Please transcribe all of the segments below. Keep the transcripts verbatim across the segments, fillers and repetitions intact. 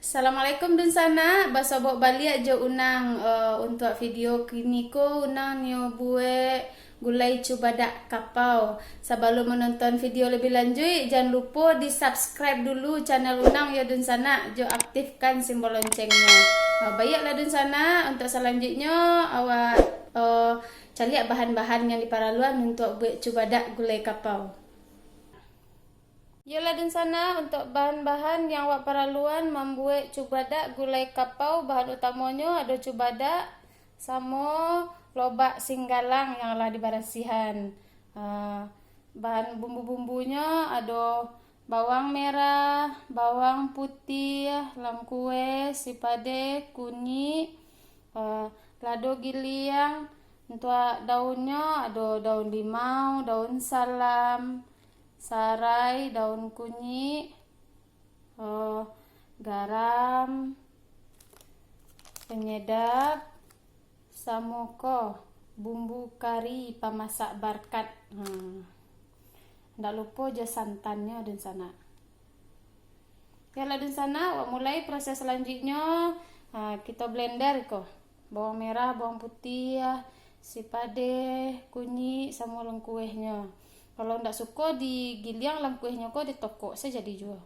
Assalamualaikum dunsanak, basobok baliak jo Unang. Eh, untuak video kiniko Unang nio buek gulai cubadak kapau. Sabalum manonton video labiah lanjuik, jan lupo di-subscribe dulu channel Unang yo dunsanak, jo aktifkan simbol loncengnyo. Eh, baiaklah dunsanak, untuak salanjuiknyo awak, eh, caliak bahan-bahan yang diparaluan untuak buek cubadak gulai kapau. Iyolah dunsanak, untuak bahan-bahan yang awak paraluan mambuek cubadak gulai kapau, bahan utamonyo ado cubadak samo lobak singgalang yang lah dibarasiahan. Ah, bahan bumbu-bumbunyo ado bawang merah, bawang putiah, langkueh, sipadeh, kunyik, ah, lado giliang. Untuak daunnyo ado daun limau, daun salam, sarai, daun kunyik, eh, garam, penyedap, samo ko bumbu kari pamasak barkat. Hmm. Ndak lupo jo santannyo, dunsanak. Oke lah, dunsanak, awak mulai proses salanjuiknyo. Ha, kito blender ko. Bawang merah, bawang putiah, sipadeh, kunyik, samo langkuehnyo. Kalau ndak suko digiliang langkuehnyo ko, ditokok se jadi juo.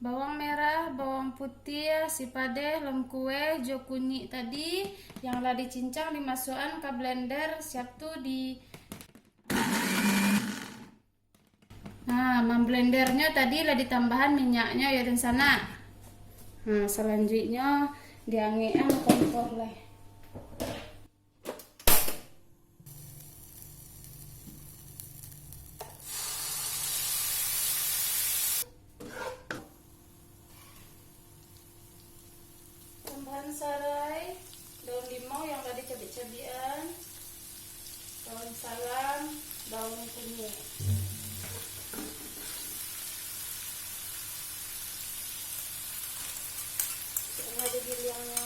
Bawang merah, bawang putiah, sipadeh, langkueh, jo kunyik tadi yang lah dicincang dimasuakan ka blender, siap tu di Nah, mamblendernya tadi lah ditambahan minyaknya ya, dunsanak. Nah, selanjutnya diangekan kompor lah. Tambahan sarai, daun limau yang tadi cabiak-cabiakan, daun salam, daun kunyik. Tengah digiliangnyo,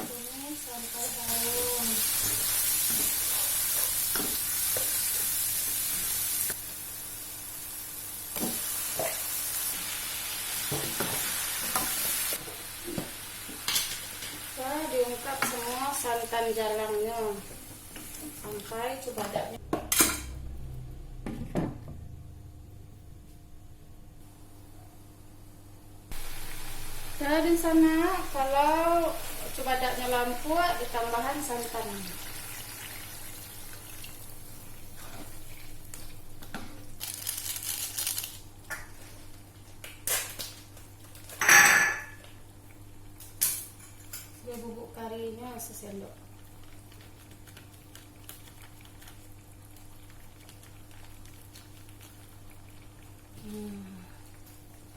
kunyik sampai harum. Lah diungkap semua santan jalangnyo. Sampai cubadak. Jadi sana, kalau cubadaknyo lampuak, ditambahan santan. Dia bubuk karinyo sasendok. Hmm.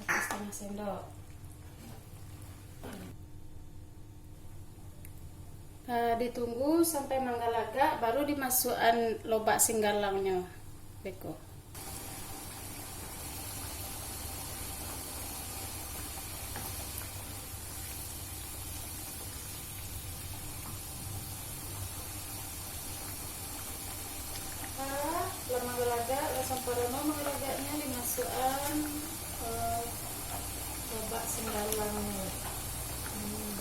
Atau setengah sendok. Ah, ditunggu sampai manggalagak, baru dimasuakan lobak singgalangnyo. Beko. Lah, lah manggalagak, lah samparono manggalagaknyo, dimasuakan, eh, lobak singgalangnyo. Hmm.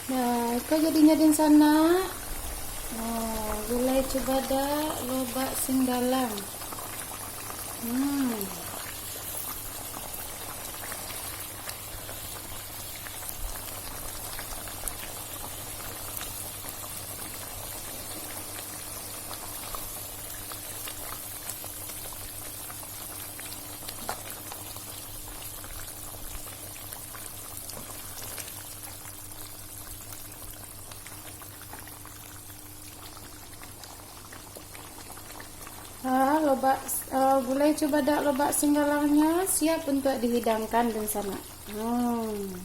Nah, iko jadinyo, dunsanak. Oh, gulai cubadak lobak singgalang. Hmm. Ah, lobak, ah, gulai cubadak lobak singgalangnyo siap untuak dihidangkan, dunsanak. Hmm.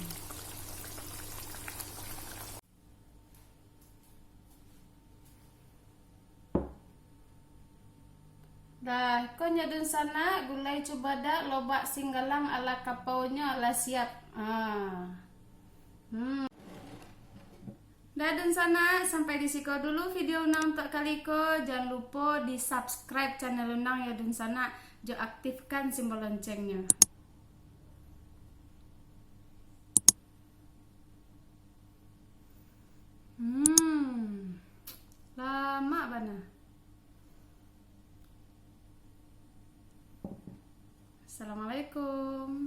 Dah, ko nyo dunsanak, gulai cubadak, lobak singgalang ala kapaunyo lah siap. Ah. Hmm. Dah dunsanak, sampai di siko dulu video Unang untuak kali ko. Jan lupo di-subscribe channel Unang yo dunsanak, jo aktifkan simbol loncengnya. Hmm. Lamak bana. Assalamualaikum.